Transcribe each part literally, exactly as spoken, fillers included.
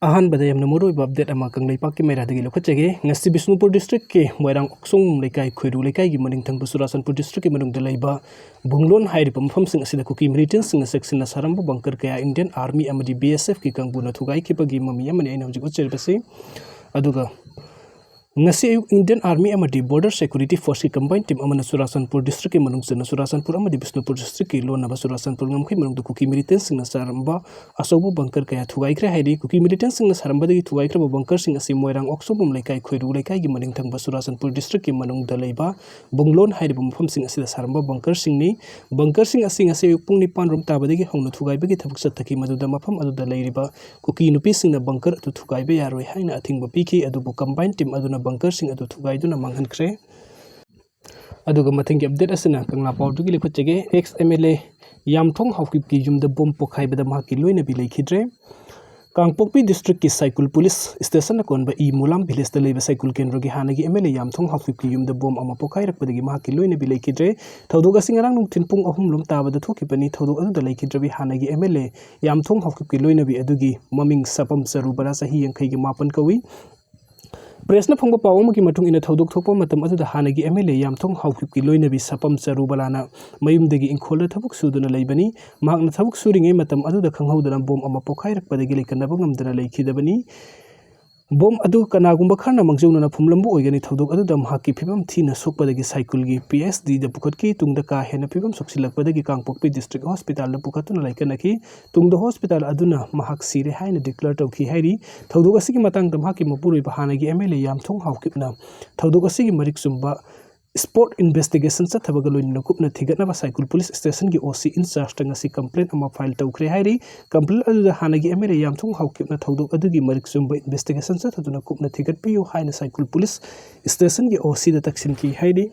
ꯑꯍꯥꯟꯕꯗ ꯌꯥꯝꯅ ꯃꯔꯨꯑꯣꯏꯕ ꯑꯞꯗꯦꯠ ꯑꯃ ꯀꯪꯂꯩꯄꯥꯛꯀꯤ ꯃꯩꯔꯥꯗꯒꯤ ꯂꯧꯈꯠꯆꯒꯦ꯫ ꯉꯁꯤ ꯕꯤꯁꯅꯨꯄꯨꯔ ꯗꯤꯁꯇ꯭ꯔꯤꯛꯀꯤ ꯃꯣꯏꯔꯥꯡ ꯑꯣꯛꯁꯣꯡ ꯂꯩꯀꯥꯏ, ꯈꯣꯏꯔꯨ ꯂꯩꯀꯥꯏꯒꯤ ꯃꯅꯤꯡ ꯊꯪꯕ ꯆꯨꯔꯥꯆꯥꯟꯄꯨꯔ ꯗꯤꯁꯇ꯭ꯔꯤꯛꯀꯤ ꯃꯅꯨꯡꯗ ꯂꯩꯕ ꯕꯨꯡꯂꯣꯟ ꯍꯥꯏꯔꯤꯕ ꯃꯐꯝꯁꯤꯡ ꯑꯁꯤꯗ ꯀꯨꯀꯤ ꯃꯤꯂꯤꯇꯦꯟꯁꯤꯡꯅ ꯆꯦꯛꯁꯤꯟꯅ ꯁꯥꯔꯝꯕ ꯕꯪꯀꯔ ꯀꯌꯥ ꯏꯟꯗꯤꯌꯟ ꯑꯥꯔꯃꯤ ꯑꯃꯗꯤ ꯕꯤ ꯑꯦꯁ ꯑꯦꯐꯀꯤ ꯀꯥꯡꯕꯨꯅ ꯊꯨꯒꯥꯏꯈꯤꯕꯒꯤ ꯃꯃꯤ ꯑꯃꯅꯤ ꯑꯩꯅ ꯍꯧꯖꯤꯛ ꯎꯠꯆꯔꯤꯕꯁꯤ꯫ ꯑꯗꯨꯒ ꯉꯁꯤ ꯑꯌꯨꯛ ꯏꯟꯗꯤꯌꯟ ꯑꯥꯔꯃꯤ ꯑꯃꯗꯤ ꯕꯣꯔꯗꯔ ꯁꯦꯀ꯭ꯌꯨꯔꯤꯇꯤ ꯐꯣꯔꯁꯀꯤ ꯀꯝꯕꯥꯏꯟ ꯇꯤꯝ ꯑꯃꯅ ꯆꯨꯔꯥꯆꯥꯟꯄꯨꯔ ꯗꯤꯁꯇ꯭ꯔꯤꯛꯀꯤ ꯃꯅꯨꯡ ꯆꯟꯅ ꯆꯨꯔꯥꯆꯥꯟꯄꯨꯔ ꯑꯃꯗꯤ ꯕꯤꯁꯅꯨꯄꯨꯔ ꯗꯤꯁꯇ꯭ꯔꯤꯛꯀꯤ ꯂꯣꯟꯅꯕ ꯆꯨꯔꯥꯆꯥꯟꯄꯨꯔ ꯉꯝꯈꯩ ꯃꯅꯨꯡꯗ ꯀꯨꯀꯤ ꯃꯤꯂꯤꯇꯦꯟꯁꯤꯡꯅ ꯆꯥꯔꯝꯕ ꯑꯆꯧꯕ ꯕꯪꯀꯔ ꯀꯌꯥ ꯊꯨꯒꯥꯏꯈ꯭ꯔꯦ ꯍꯥꯏꯔꯤ꯫ ꯀꯨꯀꯤ ꯃꯤꯂꯤꯇꯦꯟꯁꯤꯡꯅ ꯁꯥꯔꯝꯕꯗꯒꯤ ꯊꯨꯒꯥꯏꯈ꯭ꯔꯕ ꯕꯪꯀꯔꯁꯤꯡ ꯑꯁꯤ ꯃꯣꯏꯔꯥꯡ ꯑꯣꯛꯁꯣꯡꯕꯝ ꯂꯩꯀꯥꯏ, ꯈꯣꯏꯔꯨ ꯂꯩꯀꯥꯏꯒꯤ ꯃꯅꯤꯡ ꯊꯪꯕ ꯆꯨꯔꯥꯆꯥꯟꯄꯨꯔ ꯗꯤꯁꯇ꯭ꯔꯤꯛꯀꯤ ꯃꯅꯨꯡꯗ ꯂꯩꯕ ꯕꯨꯡꯂꯣꯟ ꯍꯥꯏꯔꯤꯕ ꯃꯐꯝꯁꯤꯡ ꯑꯁꯤꯗ ꯁꯥꯔꯝꯕ ꯕꯪꯀꯔꯁꯤꯡꯅꯤ꯫ ꯕꯪꯀꯔꯁꯤꯡ ꯑꯁꯤ ꯉꯁꯤ ꯑꯌꯨꯛ ꯄꯨꯡ ꯅꯤꯄꯥꯟ ꯔꯣꯝ ꯇꯥꯕꯗꯒꯤ ꯍꯧꯅ ꯊꯨꯒꯥꯏꯕꯒꯤ ꯊꯕꯛ ꯆꯠꯊꯈꯤ꯫ ꯃꯗꯨꯗ ꯃꯐꯝ ꯑꯗꯨꯗ ꯂꯩꯔꯤꯕ ꯀꯨꯀꯤ ꯅꯨꯄꯤꯁꯤꯡꯅ ꯕꯪꯀꯔ ꯑꯗꯨ ꯊꯨꯒꯥꯏꯕ ꯌꯥꯔꯣꯏ ꯍꯥꯏꯅ ꯑꯊꯤꯡꯕ ꯄꯤꯈꯤ, ꯑꯗꯨꯕꯨ ꯀꯝꯕꯥꯏꯟ ꯇꯤꯝ ꯑꯗꯨꯅ ꯕꯪꯀꯔꯁꯤꯡ ꯑꯗꯨ ꯊꯨꯒꯥꯏꯗꯨꯅ ꯃꯥꯡꯍꯟꯈ꯭ꯔꯦ꯫ ꯑꯗꯨꯒ ꯃꯊꯪꯒꯤ ꯑꯞꯗꯦꯠ ꯑꯁꯤꯅ ꯀꯪꯂꯥ ꯄꯥꯎꯗꯒꯤ ꯂꯧꯈꯠꯆꯒꯦ꯫ ꯑꯦꯛꯁ ꯑꯦꯝ ꯑꯦꯜ ꯑꯦ ꯌꯥꯝꯊꯣꯡ ꯍꯥꯎꯀꯤꯞꯀꯤ ꯌꯨꯝꯗ ꯕꯣꯝ ꯄꯣꯈꯥꯏꯕꯗ ꯃꯍꯥꯛꯀꯤ ꯂꯣꯏꯅꯕꯤ ꯂꯩꯈꯤꯗ꯭ꯔꯦ꯫ ꯀꯥꯡꯄꯣꯛꯄꯤ ꯗꯤꯁꯇ꯭ꯔꯤꯛꯀꯤ ꯁꯥꯏꯀꯨꯜ ꯄꯨꯂꯤꯁ ꯁ꯭ꯇꯦꯁꯟꯅ ꯀꯣꯟꯕ ꯏ ꯃꯨꯂꯥꯝ ꯚꯤꯂꯦꯖꯇ ꯂꯩꯕ ꯁꯥꯏꯀꯨꯜ ꯀꯦꯟꯗ꯭ꯔꯣꯒꯤ ꯍꯥꯟꯅꯒꯤ ꯑꯦꯝ ꯑꯦꯜ ꯑꯦ ꯌꯥꯝꯊꯣꯡ ꯍꯥꯎꯀꯤꯞꯀꯤ ꯌꯨꯝꯗ ꯕꯣꯝ ꯑꯃ ꯄꯣꯈꯥꯏꯔꯛꯄꯗꯒꯤ ꯃꯍꯥꯛꯀꯤ ꯂꯣꯏꯅꯕꯤ ꯂꯩꯈꯤꯗ꯭ꯔꯦ꯫ ꯊꯧꯗꯣꯛ ꯑꯁꯤ ꯉꯔꯥꯡ ꯅꯨꯡꯊꯤꯜ ꯄꯨꯡ ꯑꯍꯨꯝ ꯂꯣꯝ ꯇꯥꯕꯗ ꯊꯣꯛꯈꯤꯕꯅꯤ꯫ ꯊꯧꯗꯣꯛ ꯑꯗꯨꯗ ꯂꯩꯈꯤꯗ꯭ꯔꯕꯤ ꯍꯥꯟꯅꯒꯤ ꯑꯦꯝ ꯑꯦꯜ ꯑꯦ ꯌꯥꯝꯊꯣꯡ ꯍꯥꯎꯀꯤꯞꯀꯤ ꯂꯣꯏꯅꯕꯤ ꯑꯗꯨꯒꯤ ꯃꯃꯤꯡ ꯁꯄꯝ ꯆꯔꯨꯕꯂꯥ, ꯆꯍꯤ ꯌꯥꯡꯈꯩꯒꯤ ꯃꯥꯄꯟ ꯀꯧꯏ꯫ ꯄ꯭ꯔꯦꯁꯅ ꯐꯪꯕ ꯄꯥꯎ ꯑꯃꯒꯤ ꯃꯇꯨꯡ ꯏꯟꯅ, ꯊꯧꯗꯣꯛ ꯊꯣꯛꯄ ꯃꯇꯝ ꯑꯗꯨꯗ ꯍꯥꯟꯅꯒꯤ ꯑꯦꯝ ꯑꯦꯜ ꯑꯦ ꯌꯥꯝꯊꯣꯡ ꯍꯥꯎꯀꯤꯞꯀꯤ ꯂꯣꯏꯅꯕꯤ ꯁꯄꯝ ꯆꯔꯨꯕꯂꯥꯅ ꯃꯌꯨꯝꯗꯒꯤ ꯏꯪꯈꯣꯜꯗ ꯊꯕꯛ ꯁꯨꯗꯨꯅ ꯂꯩꯕꯅꯤ꯫ ꯃꯍꯥꯛꯅ ꯊꯕꯛ ꯁꯨꯔꯤꯉꯩ ꯃꯇꯝ ꯑꯗꯨꯗ ꯈꯪꯍꯧꯗꯅ ꯕꯣꯝ ꯑꯃ ꯄꯣꯈꯥꯏꯔꯛꯄꯗꯒꯤ ꯂꯩꯀꯟꯅꯕ ꯉꯝꯗꯅ ꯂꯩꯈꯤꯗꯕꯅꯤ꯫ ꯕꯣꯝ ꯑꯗꯨ ꯀꯅꯥꯒꯨꯝꯕ ꯈꯔꯅ ꯃꯥꯡꯖꯧꯅꯅ ꯐꯨꯝꯂꯝꯕ ꯑꯣꯏꯒꯅꯤ꯫ ꯊꯧꯗꯣꯛ ꯑꯗꯨꯗ ꯃꯍꯥꯛꯀꯤ ꯐꯤꯕꯝ ꯊꯤꯅ ꯁꯣꯛꯄꯗꯒꯤ ꯁꯥꯏꯀꯨꯜꯒꯤ ꯄꯤ ꯑꯩꯆ ꯗꯤꯗ ꯄꯨꯈꯠꯈꯤ꯫ ꯇꯨꯡꯗ ꯀꯥ ꯍꯦꯟꯅ ꯐꯤꯕꯝ ꯁꯣꯛꯁꯤꯜꯂꯛꯄꯗꯒꯤ ꯀꯥꯡꯄꯣꯛꯄꯤ ꯗꯤꯁꯇ꯭ꯔꯤꯛ ꯍꯣꯁꯄꯤꯇꯥꯜꯗ ꯄꯨꯈꯠꯇꯨꯅ ꯂꯩꯀꯠꯅꯈꯤ꯫ ꯇꯨꯡꯗ ꯍꯣꯁꯄꯤꯇꯥꯜ ꯑꯗꯨꯅ ꯃꯍꯥꯛ ꯁꯤꯔꯦ ꯍꯥꯏꯅ ꯗꯤꯀ꯭ꯂꯦꯌꯔ ꯇꯧꯈꯤ ꯍꯥꯏꯔꯤ꯫ ꯊꯧꯗꯣꯛ ꯑꯁꯤꯒꯤ ꯃꯇꯥꯡꯗ ꯃꯍꯥꯛꯀꯤ ꯃꯄꯨꯔꯣꯏꯕ ꯍꯥꯟꯅꯒꯤ ꯑꯦꯝ ꯑꯦꯜ ꯑꯦ ꯌꯥꯝꯊꯣꯡ ꯍꯥꯎꯀꯤꯞꯅ ꯊꯧꯗꯣꯛ ꯑꯁꯤꯒꯤ ꯃꯔꯤꯛ ꯆꯨꯝꯕ ꯁ꯭ꯄꯣꯠ ꯏꯟꯚꯦꯁꯇꯤꯒꯦꯁꯟ ꯆꯠꯊꯕꯒ ꯂꯣꯏꯅꯅ ꯀꯨꯞꯅ ꯊꯤꯒꯠꯅꯕ ꯁꯥꯏꯀꯨꯜ ꯄꯨꯂꯤꯁ ꯁ꯭ꯇꯦꯁꯟꯒꯤ ꯑꯣ ꯁꯤ ꯏꯟꯆꯥꯔꯖꯇ ꯉꯁꯤ ꯀꯝꯄ꯭ꯂꯦꯟ ꯑꯃ ꯐꯥꯏꯜ ꯇꯧꯈ꯭ꯔꯦ ꯍꯥꯏꯔꯤ꯫ ꯀꯝꯄ꯭ꯂꯦꯟ ꯑꯗꯨꯗ ꯍꯥꯟꯅꯒꯤ ꯑꯦꯝ ꯑꯦꯜ ꯑꯦ ꯌꯥꯝꯊꯣꯡ ꯍꯥꯎꯀꯤꯞꯅ ꯊꯧꯗꯣꯛ ꯑꯗꯨꯒꯤ ꯃꯔꯤꯛ ꯆꯨꯝꯕ ꯏꯟꯚꯦꯁꯇꯤꯒꯦꯁꯟ ꯆꯠꯊꯗꯨꯅ ꯀꯨꯞꯅ ꯊꯤꯒꯠꯄꯤꯌꯨ ꯍꯥꯏꯅ ꯁꯥꯏꯀꯨꯜ ꯄꯨꯂꯤꯁ ꯁ꯭ꯇꯦꯁꯟꯒꯤ ꯑꯣ ꯁꯤꯗ ꯇꯛꯁꯤꯟꯈꯤ ꯍꯥꯏꯔꯤ꯫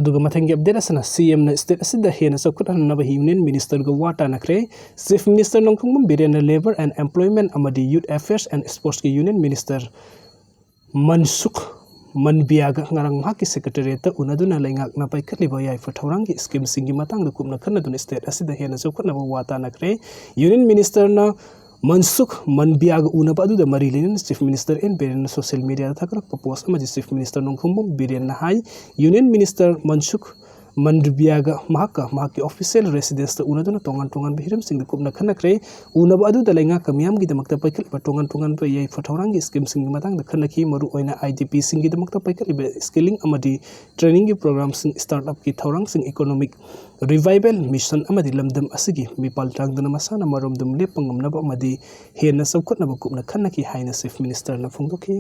ꯑꯗꯨꯒ ꯃꯊꯪꯒꯤ ꯑꯞꯗꯦꯠ ꯑꯁꯤꯅ ꯁꯤ ꯑꯦꯝꯅ ꯁ꯭ꯇꯦꯠ ꯑꯁꯤꯗ ꯍꯦꯟꯅ ꯆꯥꯎꯈꯠꯍꯟꯅꯕ ꯌꯨꯅꯤꯌꯟ ꯃꯤꯅꯤꯁꯇꯔꯒ ꯋꯥ ꯇꯥꯅꯈ꯭ꯔꯦ꯫ ꯆꯤꯐ ꯃꯤꯅꯤꯁꯇꯔ ꯅꯣꯡꯊꯣꯝꯕꯝ ꯕꯤꯔꯦꯟꯅ ꯂꯦꯕꯔ ꯑꯦꯟ ꯑꯦꯝꯄ꯭ꯂꯣꯏꯃꯦꯟ ꯑꯃꯗꯤ ꯌꯨꯠ ꯑꯦꯐꯤꯌꯔꯁ ꯑꯦꯟ ꯁ꯭ꯄꯣꯔꯠꯁꯀꯤ ꯌꯨꯅꯤꯌꯟ ꯃꯤꯅꯤꯁꯇꯔ ꯃꯟꯁꯨꯈ ꯃꯟꯕꯤꯌꯥꯒ ꯉꯔꯥꯡ ꯃꯍꯥꯛꯀꯤ ꯁꯦꯀ꯭ꯔꯦꯇꯦꯔꯤꯌꯦꯠꯇ ꯎꯅꯗꯨꯅ ꯂꯩꯉꯥꯛꯅ ꯄꯥꯏꯈꯠꯂꯤꯕ ꯌꯥꯏꯐ ꯊꯧꯔꯥꯡꯒꯤ ꯁ꯭ꯀꯤꯝꯁꯤꯡꯒꯤ ꯃꯇꯥꯡꯗ ꯀꯨꯞꯅ ꯈꯟꯅꯗꯨꯅ ꯁ꯭ꯇꯦꯠ ꯑꯁꯤꯗ ꯍꯦꯟꯅ ꯆꯥꯎꯈꯠꯅꯕ ꯋꯥ ꯇꯥꯅꯈ꯭ꯔꯦ꯫ ꯌꯨꯅꯤꯌꯟ ꯃꯤꯅꯤꯁꯇꯔꯅ ꯃꯟꯁꯨꯈ ꯃꯟꯕꯤꯌꯥꯒ ꯎꯅꯕ ꯑꯗꯨꯗ ꯃꯔꯤ ꯂꯩꯅꯅ Chief Minister N ꯕꯤꯔꯦꯟꯅ social mediaꯗ ꯊꯥꯒꯠꯂꯛꯄ post ꯑꯃꯗꯤ Chief Minister ꯅꯣꯡꯊꯣꯝꯕꯝ ꯕꯤꯔꯦꯟꯅ ꯍꯥꯏ, Union Minister ꯃꯟꯁꯨꯈ ꯃꯟꯕꯤꯌꯥꯒ ꯃꯍꯥꯛꯀ ꯃꯍꯥꯛꯀꯤ official residenceꯇ ꯎꯅꯗꯨꯅ ꯇꯣꯉꯥꯟ ꯇꯣꯉꯥꯟꯕ ꯍꯤꯔꯝꯁꯤꯡꯗ ꯀꯨꯞꯅ ꯈꯟꯅꯈ꯭ꯔꯦ꯫ ꯎꯅꯕ ꯑꯗꯨꯗ ꯂꯩꯉꯥꯛꯀ ꯃꯤꯌꯥꯝꯒꯤꯗꯃꯛꯇ ꯄꯥꯏꯈꯠꯂꯤꯕ ꯇꯣꯉꯥꯟ ꯇꯣꯉꯥꯟꯕ ꯌꯥꯏꯐ ꯊꯧꯔꯥꯡꯒꯤ schemeꯁꯤꯡꯒꯤ ꯃꯇꯥꯡꯗ ꯈꯟꯅꯈꯤ꯫ ꯃꯔꯨꯑꯣꯏꯅ IDPꯁꯤꯡꯒꯤꯗꯃꯛꯇ ꯄꯥꯏꯈꯠꯂꯤꯕ skilling ꯑꯃꯗꯤ trainingꯒꯤ programꯁꯤꯡ, startupꯀꯤ ꯊꯧꯔꯥꯡꯁꯤꯡ, economic revival mission ꯑꯃꯗꯤ ꯂꯝꯗꯝ ꯑꯁꯤꯒꯤ ꯃꯤꯄꯥꯜ ꯇꯥꯡꯗꯅ ꯃꯁꯥꯅ ꯃꯔꯣꯝꯗꯣꯝ ꯂꯦꯞꯄ ꯉꯝꯅꯕ ꯑꯃꯗꯤ ꯍꯦꯟꯅ ꯆꯥꯎꯈꯠꯅꯕ ꯀꯨꯞꯅ ꯈꯟꯅꯈꯤ ꯍꯥꯏꯅ Chief Ministerꯅ ꯐꯣꯡꯗꯣꯛꯈꯤ꯫